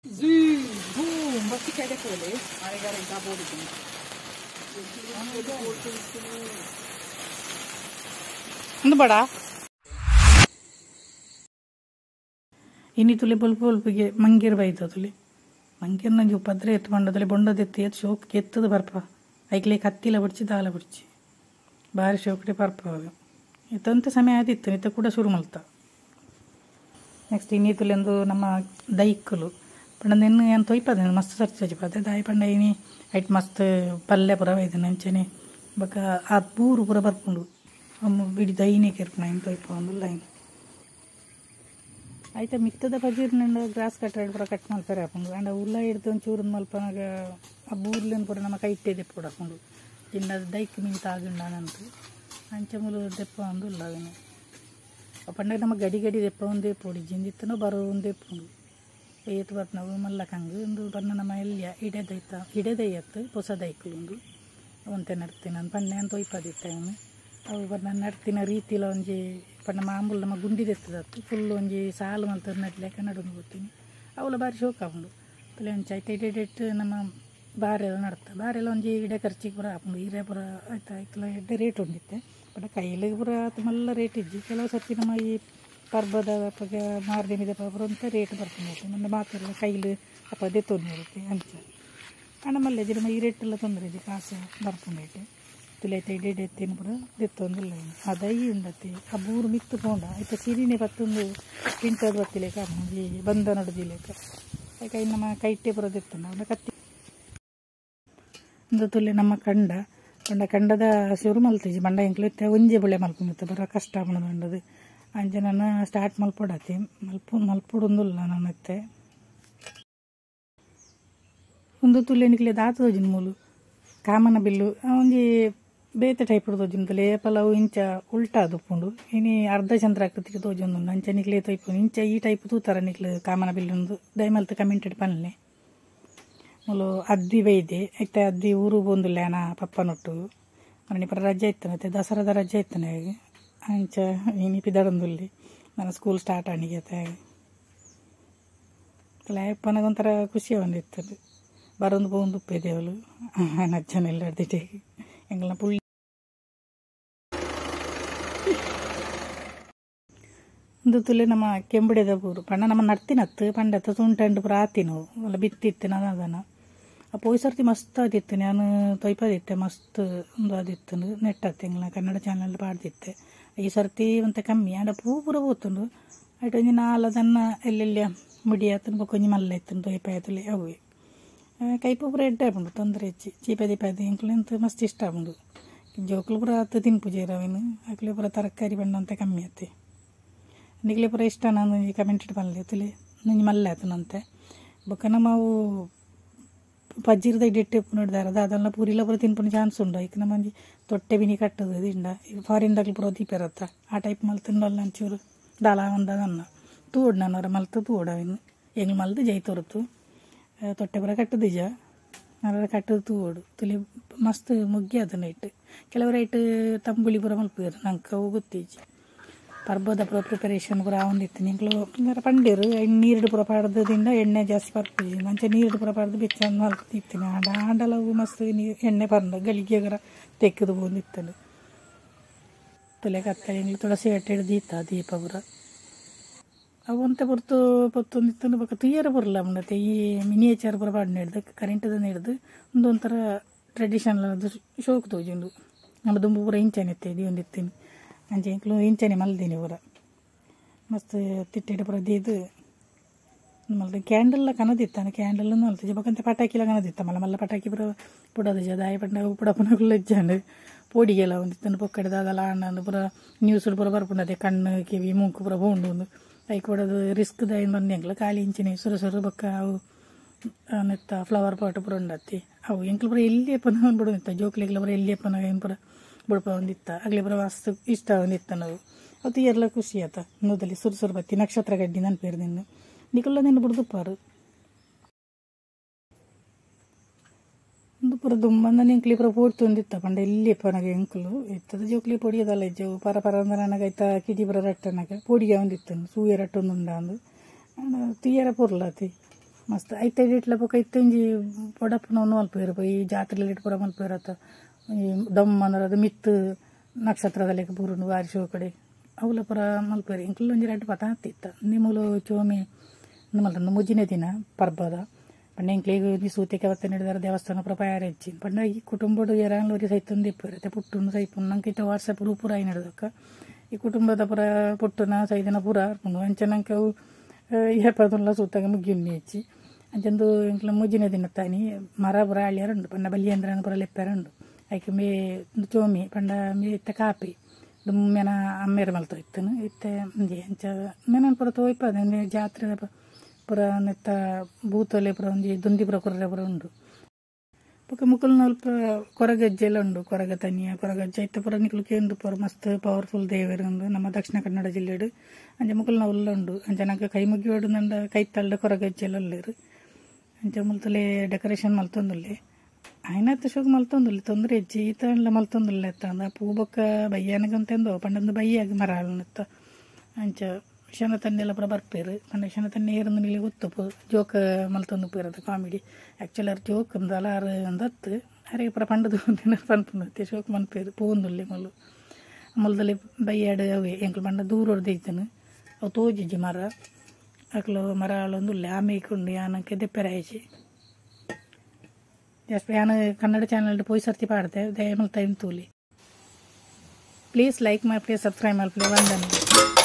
Boom! ಬಸ್ಸಿ ಕಡೆ ಕೋಲೆ ಒಂದು ಬಡ ಇನಿ ತುಲೆ ಬೊಲ್ಪ ಬೊಲ್ಪಿಗೆ ಮಂಗೀರ್ ಬೈದ ತುಲೆ ಮಂಗೀರ್ನ ಒಂಜಿ ಉಪದ್ರ ಎತ್ತು ಪಂಡದಲ್ಲಿ ಬೊಂಡದೆತ್ತು ಎತ್ತು ಶೋಕ್ ಎತ್ತದ ಬರ್ಪ ಐಕ್ಲೆ ಕತ್ತಿಲ ಬಿಡ್ಚಿ ದಾಲ ಬಿಡ್ಚಿ ಬಾರಿ ಶೋಕಡೆ ಪರ್ಪ ಇತ್ತಂತ ಸಮಯ ಆದಿತ್ತು ಇತ್ತ ಕೂಡ ಶುರು ಮಲ್ತ. ನೆಕ್ಸ್ಟ್ ಇನಿ ತುಲೆಂದು ನಮ್ಮ ದೈಕ್ಕಲು ಪಂಡ ನೆನ್ನು ಏನು ತೊಯ್ಪದ ಮಸ್ತ್ ಸರ್ಚ್ ಪದ ದಾಯಿ ಪಂಡ ಇನಿ ಐಟ್ ಮಸ್ತ್ ಪಲ್ಯ ಪೂರ ಬೈದನ ಅಂಚನೆ ಬೊಕ ಆ ಪೂರು ಪೂರ ಬರ್ಪುಂಡು ಬಿಡಿ ದೈನೇ ಕೆರ್ಪುನ ಇನ್ ತೊಯ್ಪ ಒಂದು ಲೈನ್ ಆಯ್ತ ಮಿತ್ತದ ಪಜೀರ್ನಿಂದ ಗ್ರಾಸ್ ಕಟ್ಟಡ್ ಪೂರ ಕಟ್ ಮಲ್ಪೆರೆ ಆಪುಂಡು ಆಂಡ ಉಲ್ಲ ಹಿಡ್ದು ಒಂಚೂರು ಮಲ್ಪನಾಗ ಆ ಬೂರ್ಲಿನ ಪೂರ ನಮ್ಮ ಕೈಟ್ಟೆ ದೆಪ್ಪು ಹಾಕೊಂಡು ತಿನ್ನದ ದೈಕ್ ಮೀನು ತಾಗುಂಡಾನಂತು ಅಂಚೆ ಮೂಲು ದೆಪ್ಪ ಒಂದು ಉಲ್ಲ ಅವೇನು ಪಂಡ ನಮ್ಮ ಗಡಿ ಗಡಿ ದೆಪ್ಪ ಒಂದೇ ಪೊಡಿ ಜಿಂದಿತ್ತನೋ ಬರೋ ಒಂದೇ ಪುಂಡು ಏತು ಬರ್ನವು ಮಲ್ಲ ಕಂಗು ಒಂದು ಬರ್ನ ನಮ್ಮ ಎಲ್ಲಿಯ ಇಡೆ ದೈತ ಇಡೆ ದೈಯತ್ತು ಹೊಸ ದೈಕ್ಲು ಒಂತೆ ನಡ್ತೀನಿ ನಾನು ಪಂಡೆ ಅಂತ ಒಯ್ಪದಿತ್ತೆ ಅವನು ಅವು ಬರ್ನ ನಡ್ತಿನ ರೀತಿಲ ಒಂಜಿ ಪಂಡ ಮಾಮೂಲು ನಮ್ಮ ಗುಂಡಿ ದೆತ್ತದತ್ತು ಫುಲ್ ಒಂಜಿ ಸಾಲು ಮಲ್ತದ ನಡ್ಲೇಕ ನಡೊಂದು ಗೊತ್ತೀನಿ ಅವಲ ಬಾರಿ ಶೋಕ ಆಪುಂಡು ತುಲೆ ಒಂಚಿ ಐತೆ ಇಡೆ ನಮ್ಮ ಬಾರೆಲ್ಲ ನಡ್ತ ಬಾರೆಲ್ಲ ಒಂಜಿ ಇಡೆ ಖರ್ಚಿಗೆ ಪೂರ ಆಪುಂಡು ಇರೆ ಪೂರ ಆಯ್ತು ಐಕ್ಲ ಎಡ್ಡೆ ರೇಟ್ ಉಂಡಿತ್ತೆ ಬಟ್ ಕೈಲಿಗೆ ಪೂರ ಆತು ಮಲ್ಲ ರೇಟ್ ಇಜ್ಜಿ ಕೆಲವು ಸರ್ತಿ ನಮ್ಮ ಈ ಪರ್ಬದ ಅಪ್ಪಗೆ ಮಾರದಿನದ ಪರ್ಬ ಅಂತ ರೇಟ್ ಬರ್ಕೊಂಡು ನಮ್ಮ ಮಾತೆಲ್ಲ ಕೈಲಿ ಅಪ್ಪ ಅದೇ ತೊಂದರೆ ಇರುತ್ತೆ ಅಂಚ ಹಣ ಮಲ್ಲೆ ನಮ್ಮ ಈ ರೇಟ್ ಎಲ್ಲ ತೊಂದರೆ ಇದೆ ಕಾಸು ಬರ್ಕೊಂಡು ತುಲೆ ಐತೆ ಇಡೆ ಎತ್ತಿನ ಪೂರ ದೆತ್ತೊಂದಿಲ್ಲ ಆ ದೈ ಉಂಡತ್ತೆ ಆ ಬೂರು ಮಿತ್ತು ಪೋಂಡ ಆಯ್ತು ಸಿರಿನೇ ಪತ್ತೊಂದು ಪಿಂಟದ ಬತ್ತಿಲೇಕ ಈ ಬಂದ ನಡುದಿಲೇಕ ಕೈ ನಮ್ಮ ಕೈಟೆ ಪೂರ ದೆತ್ತಂಡ ಅವನ ಕತ್ತಿ ಒಂದು ತುಲೆ ನಮ್ಮ ಕಂಡ ಪಂಡ ಕಂಡದ ಶುರು ಮಲ್ತಿಜಿ ಬಂಡ ಎಂಕ್ಲು ಇತ್ತೆ ಒಂಜಿ ಬುಳೆ ಮಲ್ಪುಂಡಿತ್ತು ಬರ ಕಷ್ಟ ಆಪುಂಡು ಬಂಡದು ಅಂಚೆ ನಾನು ಸ್ಟಾರ್ಟ್ ಮಲ್ಪೊಡಾತಿ ಮಲ್ಪು ಮಲ್ಪೊಡೊಂದುಲ್ಲ ನಾನು ಇತ್ತೆ ಒಂದು ತುಲೆ ನಿಕ್ಲೆ ದಾತ ತೋಜಿನ ಮೂಲು ಕಾಮನ ಬಿಲ್ಲು ಒಂಜಿ ಬೇತೆ ಟೈಪ್ ತೋಜಿನ ತುಲೆ ಪಲವು ಇಂಚ ಉಲ್ಟಾ ತುಪ್ಪುಂಡು ಇನಿ ಅರ್ಧ ಚಂದ್ರ ಆಕೃತಿ ತೋಜೊಂದುಂಡು ಅಂಚ ನಿಕ್ಲೆ ತೊಯ್ಪುಂಡು ಇಂಚ ಈ ಟೈಪ್ ತೂತಾರ ನಿಕ್ಲು ಕಾಮನ ಬಿಲ್ಲು ದಯಮಲ್ತ್ ಕಮೆಂಟೆಡ್ ಪನ್ಲೆ ಮೂಲು ಅದ್ವಿ ಬೈದೆ ಐತೆ ಅದ್ವಿ ಊರು ಪೋಂದುಲ್ಲೆ ಅನ ಪಪ್ಪನೊಟ್ಟು ಮನೆ ಪರ ರಜೆ ಇತ್ತನತ್ತೆ ದಸರಾದ ರಜೆ ಇತ್ತನೆ ಅಂಚ ಇನಿ ಪಿದಡೊಂದುಲ್ಲೆ ನನ್ನ ಸ್ಕೂಲ್ ಸ್ಟಾರ್ಟ್ ಆಣಿಗೆ ಅಪ್ಪನಾಗ ಒಂಥರ ಖುಷಿ ಒಂದಿತ್ತದು ಬರೊಂದು ಪೋಂದು ಉಪ್ಪೇದೇವಲು ಅಜ್ಜನೆಲ್ಲ ಅಡ್ದಿಟ್ಟೆ ಎಂಗ್ಲ ಪುಳ್ಳಿ ಒಂದು ತುಲೆ ನಮ್ಮ ಕೆಂಬುಡೆದ ಪೂರು ಪಂಡ ನಮ್ಮ ನಡ್ತಿನತ್ತು ಪಂಡತ್ತು ತುಂಟಂಡು ಪೂರ ಆತಿನವು ಅಲ್ಲ ಬಿತ್ತಿತ್ತು ನಾನು ಅದನ್ನು ಆ ಪೋಯ್ ಸರ್ತಿ ಮಸ್ತ್ ಆದಿತ್ತು ನಾನು ತೊಯ್ಪದಿತ್ತೆ ಮಸ್ತ್ ಒಂದು ಆದಿತ್ತು ನೆಟ್ಟತ್ತೆ ಎಂಗ್ಲ ಕನ್ನಡ ಚಾನಲ್ ಪಾಡ್ದಿತ್ತೆ ಈ ಸರ್ತಿ ಒಂತೆ ಕಮ್ಮಿ ಆಂಡ ಪೂ ಪೂರ ಪೋತುಂಡು ಐಟ್ ಒಂಜಿ ನಾಲ್ ಅದನ್ನ ಎಲ್ಲೆಲ್ಲ ಮುಡಿ ಆತನ ಬೊಕ್ಕ ಒಂಜಿ ಮಲ್ಲ ಇತ್ತು ತೊಯ್ಪಾಯತುಲೆ ಅವು ಕೈಪು ಪೂರ ಎಡ್ಡೆ ಆಪುಂಡು ತೊಂದರೆ ಹೆಚ್ಚಿ ಚೀಪೆ ದೀಪಾದ ಎಂಕ್ಲೆಂತ ಮಸ್ತ್ ಇಷ್ಟ ಆಪುಂಡು ಜೋಕುಲು ಪೂರ ಆತು ತಿನ್ಪುಜೆರ್ ಅವೆನ್ ಅಕ್ಲೆ ಪೂರ ತರಕಾರಿ ಬಣ್ಣ ಅಂತ ಕಮ್ಮಿ ಆತೆ ನಿಕ್ಲೆ ಪೂರ ಇಷ್ಟ ನಾನು ಒಂಜಿ ಕಮೆಂಟೆಡ್ ಪನ್ಲೆ ತುಲೆ ಒಂಜಿ ಮಲ್ಲ ಆತನಂತೆ ಬೊಕ್ಕ ನಮ್ಮ ಅವು ಪಜ್ಜಿರದ ಇಡೆಟ್ಟೆ ನೋಡಿದಾರ ಅದೆಲ್ಲ ಪೂರಿಲ ಪೂರ ತಿನ್ಪುನ ಚಾನ್ಸ್ ಉಂಡು ಐಕ್ ನಮ್ಮ ಒಂಜಿ ತೊಟ್ಟೆ ಬಿನಿ ಕಟ್ಟದು ದಿಂಡ ಫಾರಿನ್ ದಕ್ಲು ಪೂರ ದೀಪೆರತ್ತ ಆ ಟೈಪ್ ಮಲ್ತುಂಡಲ್ಲ ಒಂಚೂರು ದಾಲ ಒಂದದನ್ನ ತೂಡ್ ನಾನು ಅವರ ಮಲ್ತು ತೂಡ್ ಅವಿನ್ ಎಂಗ್ಲು ಮಲ್ದು ಜೈ ತೋರುತು ತೊಟ್ಟೆ ಪೂರ ಕಟ್ಟುದಿಜ ಅವರ ಕಟ್ಟದು ತೂಡು ತುಲಿ ಮಸ್ತ್ ಮುಗ್ಗಿ ಅದನ್ನ ಇಟ್ಟು ಕೆಲವರು ಇಟ್ಟು ತಂಬುಳಿ ಪೂರ ಮಲ್ಪುವೆರ್ ನಂಗೆ ಅವು ಗೊತ್ತಿಜ್ಜಿ ಪರ್ಬದ ಪೂರ ಪ್ರಿಪರೇಷನ್ ಪೂರ ಆವೊಂದಿತ್ತು ನಿಂಕ್ಲು ಪಂಡೀರು ನೀರು ಪೂರ ಪಾಡ್ದದಿಂದ ಎಣ್ಣೆ ಜಾಸ್ತಿ ಪರ್ಪುಜಿ ಅಂಚೆ ನೀರು ಪೂರ ಪಾಡ್ದು ಬೆಚ್ಚ ಮಲ್ತಿತ್ತಿನ ಆಂಡ ಆಂಡಲ ಅವು ಮಸ್ತ್ ನೀರು ಎಣ್ಣೆ ಪರ್ಂಡ ಗಳಿಗೆಗರ ತೆಕ್ಕದು ಪೋಂದಿತ್ತಂಡು ತುಲೆ ಕತ್ತ ಎಂಗ್ಲು ತುಳಸಿ ಕಟ್ಟೆ ದೀತ ದೀಪ ಪೂರ ಅವು ಒಂತೆ ಪೊರ್ತು ಪೊತ್ತೊಂದಿತ್ತಂಡು ಬೊಕ್ಕ ತುಯ್ಯರ ಪೊರ್ಲ ಉಂಡತೆ ಈ ಮಿನಿಯೇಚರ್ ಪೂರ ಪಾಡ್ನ ಹಿಡ್ದು ಕರೆಂಟ್ದ ಹಿಡ್ದು ಒಂದೊಂಥರ ಟ್ರೆಡಿಷನಲ್ ಅದು ಶೋಕ್ ತೋಜುಂಡು ನಮ್ಮ ದುಂಬು ಪೂರ ಇಂಚನೆ ಇತ್ತೆ ದೀವೊಂದಿತ್ತಿನಿ ಅಂಚೆ ಎಂಕ್ಲು ಇಂಚನೆ ಮಲ್ದಿನಿ ಪೂರ ಮಸ್ತ್ ತಿಟ್ಟೆಡ್ ಪೂರ ದೀದು ಮಲ್ದ ಕ್ಯಾಂಡಲ್ ಕನದಿತ್ತಾನೆ ಕ್ಯಾಂಡಲ್ ಮಲ್ತಿಜಿ ಬೊಕಂತೆ ಪಟಾಕಿಲ ಕನದಿತ್ತ ಮಲ್ಲ ಮಲ್ಲ ಪಟಾಕಿ ಪೂರ ಪುಡದಿಜ ದಾಯ ಪಂಡ ಪುಡಪುನಗುಲ್ಲ ಇಜ್ಜಾಂಡ್ ಪೋಡಿಗೆಲ ಒಂದಿತ್ತಂಡು ಪೊಕ್ಕಡೆ ದಾದಲ ಆಂಡ ಪೂರ ನ್ಯೂಸ್ ಪೂರ ಬರ್ಪುಂಡದೆ ಕಣ್ಣು ಕಿವಿ ಮೂಂಕು ಪೂರ ಪೋಂಡು ಒಂದು ಐಕ್ ಪಡದು ರಿಸ್ಕ್ ದಾಯಿನ ಬಂದು ಎಂಕ್ಲ ಖಾಲಿ ಇಂಚಿನ ಸುರು ಸುರು ಬೊಕ್ಕ ಅವು ನೆತ್ತ ಫ್ಲವರ್ ಪಾಟ್ ಪೂರ ಉಂಡತ್ತಿ ಅವು ಎಂಕ್ಲು ಪೂರ ಎಲ್ಲಿ ಪನ ಬಿಡುವಂತ ಜೋಕ್ಲಿಗ್ಲ ಪೂರ ಎಲ್ಲಿ ಪನ ಏನು ಪೂರ ಬುಡಪ ಒಂದಿತ್ತ ಅಗ್ಲಿ ಪೂರ ಮಸ್ತ್ ಇಷ್ಟ ಒಂದಿತ್ತ ನಾವು ಅದು ಎಲ್ಲ ಖುಷಿ ಆತ ನೂದಲ್ಲಿ ಸುರು ಸುರು ಬತ್ತಿ ನಕ್ಷತ್ರ ಗಡ್ಡಿ ನೆನಪೇರು ನಿನ್ನ ನಿಕುಲ್ಲ ನಿನ್ನ ಬಿಡ್ದುಪ್ಪಾರು ಒಂದು ಪೂರ ದುಮ್ಮಂದ ಎಂಕ್ಲಿ ಪೂರ ಪೋಡ್ತು ಒಂದಿತ್ತ ಪಂಡ ಎಲ್ಲಿ ಪನಗ ಎಂಕ್ಲು ಇತ್ತದ ಜೋಕ್ಲಿ ಪೊಡಿಯದಲ್ಲ ಇಜ್ಜವು ಪರ ಪರ ಅಂದ್ರೆ ನನಗೆ ಐತ ಕಿಡಿ ಪುರ ರಟ್ಟನಗ ಪೊಡಿಗೆ ಒಂದಿತ್ತು ಸೂಯ ರಟ್ಟೊಂದು ಉಂಡಾಂದು ತುಯ್ಯರ ಪೊರ್ಲಾತಿ. ಮಸ್ತ್ ಐತೆ ಇಟ್ಲ ಬೊಕ ಇತ್ತೆ ಒಂಜಿ ಪೊಡಪುನ ಮಲ್ಪುವೆರ್ ಈ ಜಾತ್ರೆಲ್ ಪೂರ ಮಲ್ಪುವೆರ್ ಅತ ಈ ದಮ್ ಅದು ಮಿತ್ತ್ ನಕ್ಷತ್ರದಲೆಕ ಪೂರುಂಡು ಬಾರಿ ಶೋಕಡೆ ಅವುಲ ಪೂರ ಮಲ್ಪುವೆರ್ ಎಂಕುಲು ಒಂಜಿ ರಡ್ಡ್ ಪತ ಆತಿತ್ತ ನಿಮುಲು ಚೋಮಿ ಉಂದು ಮಲ್ತೊಂದು ಮೂಜಿನೇ ದಿನ ಪರ್ಬದ ಪಂಡ ಎಂಕ್ಲೆಗ್ ಒಂಜಿ ಸೂತಿಕೆ ಬತ್ತ ನಡಿದಾರ ದೇವಸ್ಥಾನ ಪೂರ ಪಯಾರ ಇಜ್ಜಿ ಪಂಡ ಈ ಕುಟುಂಬಡ್ ಏರಾಂಡ್ಲ ಒರಿ ಸೈತೊಂದು ಇಪ್ಪುವೆರ್ ಇತ್ತೆ ಪುಟ್ಟುನು ಸೈಪುನು ನಂಕ್ ಇತ್ತೆ ವಾಟ್ಸಪ್ ಗ್ರೂಪ್ ಪೂರ ಆಯಿನಡ್ದೊಕ್ಕ ಈ ಕುಟುಂಬದ ಪೂರ ಪುಟ್ಟುನ ಸೈದಿನ ಪೂರ ಆಪುಂಡು ಅಂಚ ನಂಕ್ ಅವು ಏಪದುಲ್ಲ ಸೂತಾಗ ಮುಗಿಯುನ್ನಿ ಇಜ್ಜಿ ಅಂಚಂದು ಎಂಕ್ಲ ಮೂಜಿನೇ ದಿನತ್ತಾನಿ ಮರ ಪೂರ ಆಳ್ಯರ ಉಂಡು ಪಂಡ ಬಲಿಯೇಂದ್ರನ ಪೂರ ಲೆಪ್ಪೆರ ಉಂಡು ಐಕ್ ಮೇ ಚೋಮಿ ಪಂಡ ಮೇ ಇತ್ತೆ ಕಾಪಿ ದುಮ್ಮೆನ ಅಮ್ಮೆರ್ ಮಲ್ತೊ ಇತ್ತನು ಇತ್ತೆ ಒಂಜಿ ಅಂಚ ಮೆನನ್ ಪೂರ ತೋಯ್ಪದ ಜಾತ್ರೆ ಪೂರ ನೆತ್ತ ಭೂತೊಲೆ ಪೂರ ಒಂಜಿ ದುಂದಿ ಪೂರ ಕೊರ್ರೆ ಪೂರ ಉಂಡು ಬೊಕ ಮುಕುಲ್ನ ಅಲ್ಪ ಕೊರಗಜ್ಜೆಲ ಉಂಡು ಕೊರಗ ತನಿಯ ಕೊರಗಜ್ಜೆ ಇತ್ತೆ ಪೂರ ನಿಕುಲು ಕೇಂದು ಪೂರ ಮಸ್ತ್ ಪವರ್ಫುಲ್ ದೇವೆರ್ ಉಂದು ನಮ್ಮ ದಕ್ಷಿಣ ಕನ್ನಡ ಜಿಲ್ಲೆಡ್ ಅಂಚ ಮುಕುಲ್ನ ಉಲ್ಲ ಉಂಡು ಅಂಚ ನಂಕ್ ಕೈ ಮುಗಿಯೋಡು ನಂಡ ಕೈತಲ್ಡ್ ಕೊರಗಜ್ಜೆಲ ಉಲ್ಲೆರ್ ಅಂಚ ಮುಲ್ತಲೆ ಡೆಕೋರೇಷನ್ ಮಲ್ತೊಂದುಲ್ಲೆ ಆಯ್ನಾತ್ ಶೋಕು ಮಲ್ತೊಂದುಲ್ಲೆ ತೊಂದರೆ ಇಜ್ಜಿ ಈತಂಡ್ಲ ಮಲ್ತೊಂದುಲ್ಲೆ ಅತ್ತ ಪೂ ಬೊಕ್ಕ ಬಯ್ಯಾನಗಂತೆಂದೋ ಪಂಡಂದು ಬಯ್ಯಾಗ ಮರ ಆಳ್ನತ್ತ ಅಂಚ ಶನ ತನ್ನೆಲ್ಲ ಪೂರ ಬರ್ಪೇರು ಪಂಡ ಶನ ತನ್ನೆ ಏರಂದು ನಿಲಿ ಗೊತ್ತುಪು ಜೋಕ್ ಮಲ್ತೊಂದು ಪೇರದು ಕಾಮಿಡಿ ಆ್ಯಕ್ಚುಲಿ ಅರ್ ಜೋಕ್ ಅಂದಲ್ಲ ಆರು ಅಂದತ್ತು ಅರೆ ಪೂರ ಪಂಡದು ಪನ್ಪುಂಡು ಶೋಕ್ ಮನ್ಪೇರು ಪೋಂದುಲ್ಲೆ ಮುಲ್ಲು ಮುಲ್ದಲ್ಲಿ ಬಯ್ಯಾಡು ಅವೇ ಎಂಕ್ಲು ಪಂಡ ದೂರ ಹೊಡೆದಿದ್ದನು ಅವು ತೋಜಿಜ್ಜಿ ಮರ ಅಕ್ಲು ಮರ ಆಳೊಂದುಲ್ಲೆ ಆಮೇಕುಂಡು ಯಾನಕ್ಕೆ ದೆಪ್ಪೆರಾಯ್ಚಿ ಜಾಸ್ತಿ ಯಾನ್ ಕನ್ನಡ ಚಾನಲ್ ಪೋಯಿ ಸರ್ತಿ ಪಾಡ್ದೆ ದಯಮಲ್ ಟೈಮ್ ತೂಲಿ. ಪ್ಲೀಸ್ ಲೈಕ್ ಮಲ್ಪಲೆ, ಸಬ್ಸ್ಕ್ರೈಬ್ ಮಲ್ಪಲೆ. ವಂದನೆ.